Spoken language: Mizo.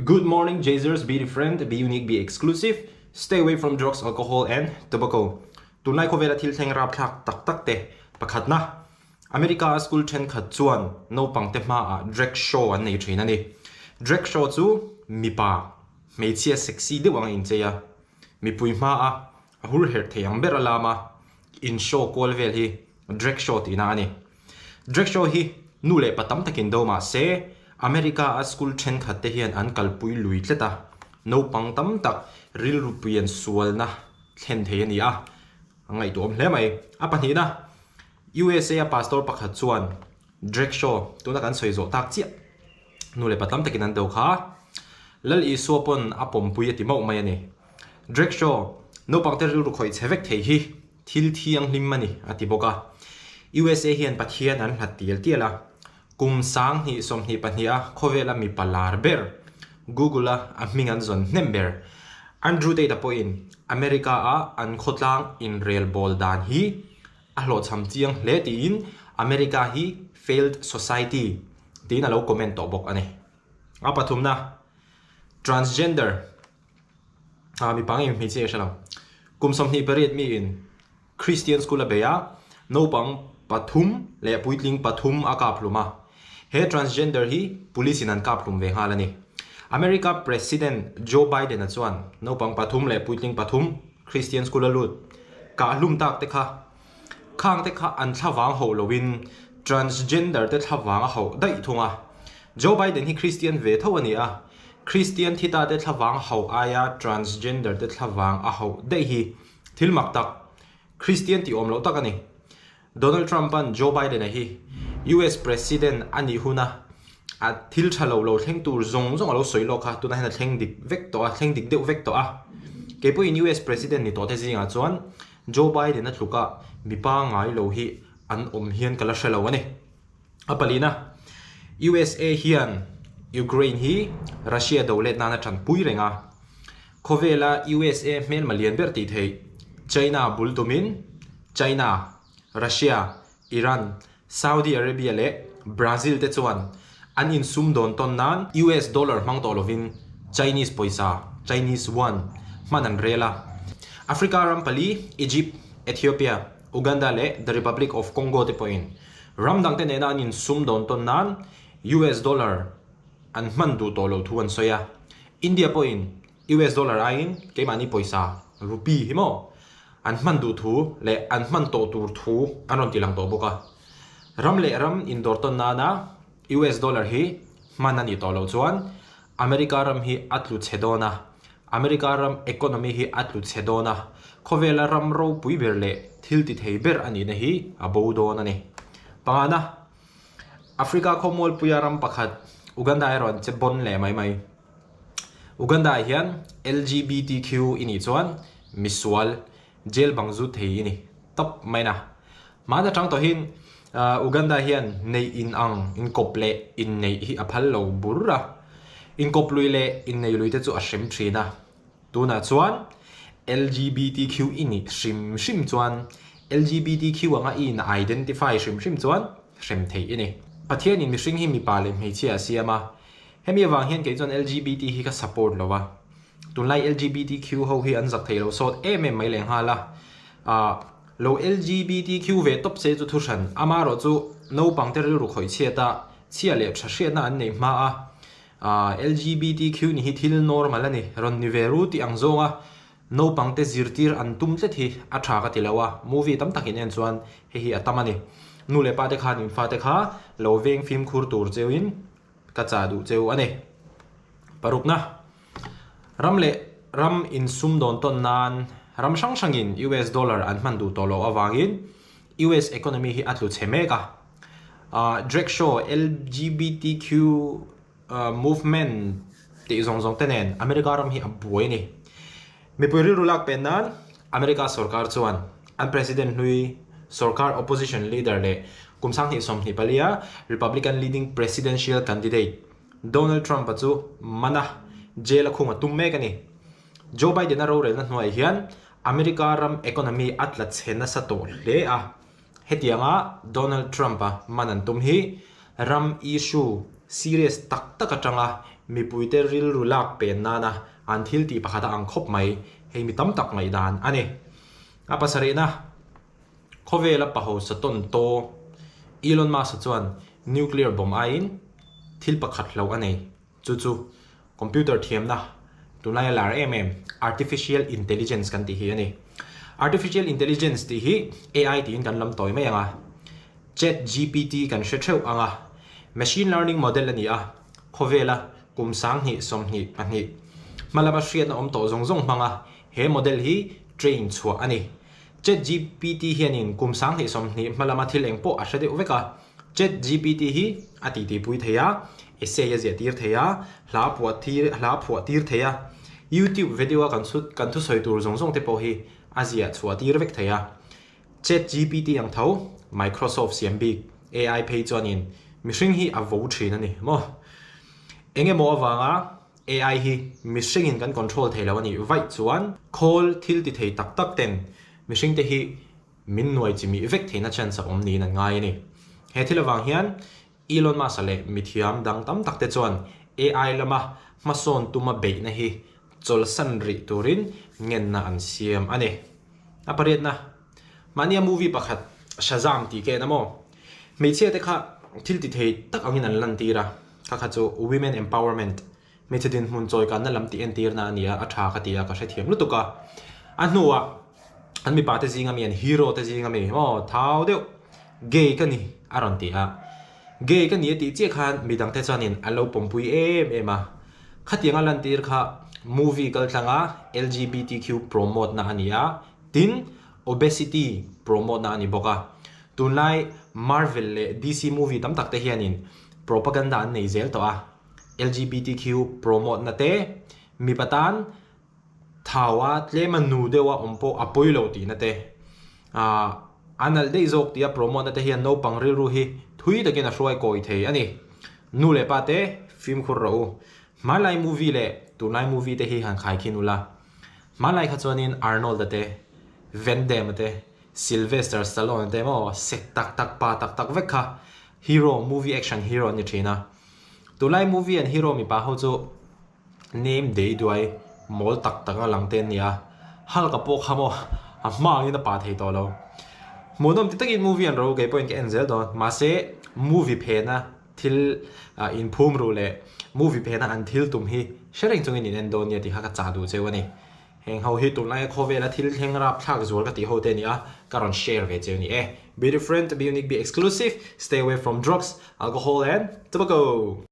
Good morning Jazers, be different, be unique, be exclusive, stay away from drugs, alcohol and tobacco. Tunlai khawvela thil thleng rapthlak tak tak te pakhatna America a school thenkhat chuan naupang te hmaah drag show an nei thin a ni. Drag show chu mipa hmeichhia sexy deuh ang a inchei a, mipui hmaa a hur herh thei ang ber a lam a, in show kual vel hi drag show tihna a ni. Drag show hi nu leh pa tam takin do mah se, America a school thenkhat te hian an kalpui lui tlat a, naupang tam tak rilru pian sualna thlen thei a ni a, a ngaihtuahawm hle mai. A pahnihna, USA a pastor pakhat chuan drag show tuna kan sawi zawh tak chiah nu leh pa tam takin an do kha Lal Isua pawn a pawmpui a ti mauh mai a ni. Drag show naupangte rilru khawih chhe vek thei hi thil thianghlim a ni a ti bawk a. USA hian Pathian an hlat tial tial a, kum 20 22 a khawvela mipa lar ber Google a a hming an zawn hnem ber Andrew Tate-a pawhin America a an khawtlang inrelbawl dan hi a hlawhchham chiang hle tiin America hi failed society tiin a lo comment tawh bawk a ni. A pathumna, transgender, ah mipa nge hmeichhia ka hre lo, kum 28 miin Christian school a bei a, naupang pathum leh puitling pathum a kap hlum a. He transgender hi police in an kap hlum ve nghal a ni. America President Joe Biden-a chuan naupang pathum leh puitling pathum Christian school a lut kah hlum tak te kha khang te kha an thlavang hauh loin transgender te thlavang a hauh daih thung a. Joe Biden hi Christian ve tho a ni a, Christian thi ta te thlavang hauh aia transgender te thlavang a hauh daih hi thil mak tak, Christian tih awm loh tak a ni. Donald Trump-a'n Joe Biden-a hi US President a nih huna a thil tha lo lo thleng tur zawng zawng a lo sawi lawk kha tunah hian a thleng dik vek tawh a, thleng dik deuh vek tawh a. Kei pawhin US President ni tawh te zingah chuan Joe Biden-a tluka mipa ngai lo hi an awm hian ka la hre lo a ni. A palina, USA hian Ukraine hi Russia do let nana tanpui reng a. Khawvela USA hmelma lian ber tih theih China bul tumin China, Russia, Iran, Saudi Arabia leh Brazil te chuan an insum dawn tawn nan US dollar hmang tawh lovin Chinese pawisa, Chinese yuan, hman an rel a. Africa ram pali Egypt, Ethiopia, Uganda leh The Republic of Congo te pawhin ram dangte nena an insum dawn tawn nan US dollar an hman duh tawh loh thu an sawi a. India pawhin US dollar aiin keimahni pawisa, rupee, hi maw an hman duh thu leh an hman tawh tur thu an rawn ti lang tawh bawk a. Ram leh ram indawr tawn nana US dollar hi hman a nih tawh loh chuan America ram hi a tlu chhe dawn a, America ram economy hi a tlu chhe dawn a, khawvela ram ropui ber leh thil ti thei ber a nihna hi a bo dawn a ni. Pangana, Africa khawmualpuia ram pakhat Uganda erawh an che bawn leh mai mai. Uganda ah hian LGBTQ i nih chuan misual jail bang zut thei i ni tawp mai na. Hmaan atang tawhin Uganda hian neih in ang inkawp leh inneih hi a phal lo bur a, inkawp lui leh innei lui te chu a hrem thin a. Tunah chuan LGBTQ i nih hrim hrim chuan LGBTQ anga i in identify hrim hrim chuan hrem theih i ni. Pathianin mihring hi mipa leh hmeichhia a siam a, Hemi avang hian kei chuan LGBT hi ka support lo a, tunlai LGBTQ ho hi an zak thei lo sawt em em mai lehnghal a, ah lo LGBTQ ve tawp se chu thuhran, amaherawh chu naupang te rilru khawih chhiat a, chhia leh tha hriatna an nei hma a, ah LGBTQ ni hi thil normal a ni, rawn ni ve ru tih ang zawnga naupang te zirtir an tum tlat hi a tha ka ti lo a, movie tam takin en chuan hei hi a tam a ni. Nu leh pa te khan in fate kha lo veng fimkhur tur cheuhin Ka chah duh cheu a ni. Parukna, Ram leh ram insum dawn tawn nan ram hrang hrangin US dollar an hman duh tawh loh avangin US economy hi a tlu chhe mek a. Drag show, LGBTQ movement tih zawng zawng te nen America ram hi a buai a ni. Mipui rilru lak pen nan America sorkar chuan an president hlui sorkar opposition leader leh kum 2024 a Republican leading presidential candidate Donald Trump-a chu man a, jail a khung a tum mek a ni. Joe Biden-a rorelna hnuaiah hian America ram economy a tla chhe nasa tawh hle a, hetianga Donald Trump-a man an tum hi ram issue serious tak tak atanga mipuite rilru lak pen nana an thil tih pakhat a ang khawp mai, hei mi tam tak ngaihdan a ni. A pasarihna, khawvela pahosa tawn taw Elon Musk-a chuan nuclear bomb aiin thil pakhat hlauh a nei. Chu chu computer thiamna tunlaia lar em em artificial intelligence kan tih hi a ni. Artificial intelligence tih hi AI tiin kan lam tawi mai ang a, Chat GPT kan hre theuh ang a, machine learning model a ni a, khawvela kum 20 22 hma lama hriatna awm tawh zawng zawng hmanga he model hi train chhuah a ni. Chat GPT hianin kum 20 20 hma lama thil eng pawh a hre deuh vek a, Chat GPT hi a titipui thei a, essay a ziah tir thei a, hla phuah tir hla phuah tir thei a, YouTube video a kan chhut kan thusawi tur zawng zawng te pawh hi a ziah chhuah tir vek thei a. Chat GPT ang tho Microsoft siam bik AI phei chuanin mihring hi a vo thin a ni maw? Eng emaw avanga AI hi mihringin kan control thei lo a nih vaih chuan khawl thil ti thei tak tak ten mihring te hi Min nuai chi mih vek theihna chance a awm niin an ngai a ni. He thil avang hian Elon Musk-a leh mithiam dang tam tak te chuan AI lama hmasawn tuma beihna hi chawlhsan rih turin ngenna an siam a ni. A pariatna, mahnia movie pakhat Shazam tih ka en a maw? Hmeichhia te kha thil ti thei tak angin an lantir a, kha kha chu women empowerment Hmeichhe dinhmun chawikanna lam tih entirna a ni a, a tha ka ti a, ka hrethiam lutuk a. A hnuah an mipa te zinga mi, an hero te zinga mi, aw thau deuh, gay ka ni a rawn ti a. Gay ka ni a tih chiah khan midangte chuanin an lo pawmpui em em a. Khatianga lantir kha movie kaltlanga LGBTQ promote na a ni a, tin obesity promote na a ni bawk a. Tunlai Marvel leh DC movie tam tak te hianin propaganda an nei zel tawh a. LGBTQ promote na te, mipa tan thaua tlema nu deuha awm pawh a pawi lo tihna te, ah a nalh daih zawk tia promote na te hian naupang rilru hi thui takin a hruai kawi thei a ni. Nu leh pa te fimkhur rawh u. Hmanlai movie leh tunlai movie te hi han khaikhin ula. Hmanlai kha chuanin Arnold-a te, Van Damme-a te, Sylvester Stallone-a te emaw sek tak tak pa tak tak vek kha hero, movie action hero an ni thin a. Tunlai movie an hero mipa ho chu name dei duai mawl tak tak a lang te an ni a, Hulk-a pawh kha maw a hma angin a pah thei tawh lo. Hmuhnawm ti takin movie an ro kei pawhin ka en zel dawn mahse movie phena thil inphum ruh leh movie phena an thil tum hi hre reng chungin in en dawn nia tih kha ka chah duh cheu a ni. Heng ho hi tunlaia khawvela thil thleng rapthlak zual ka tih ho te a ni a, ka rawn share ve cheu ni e. Be different, be unique, be exclusive, stay away from drugs, alcohol and tobacco!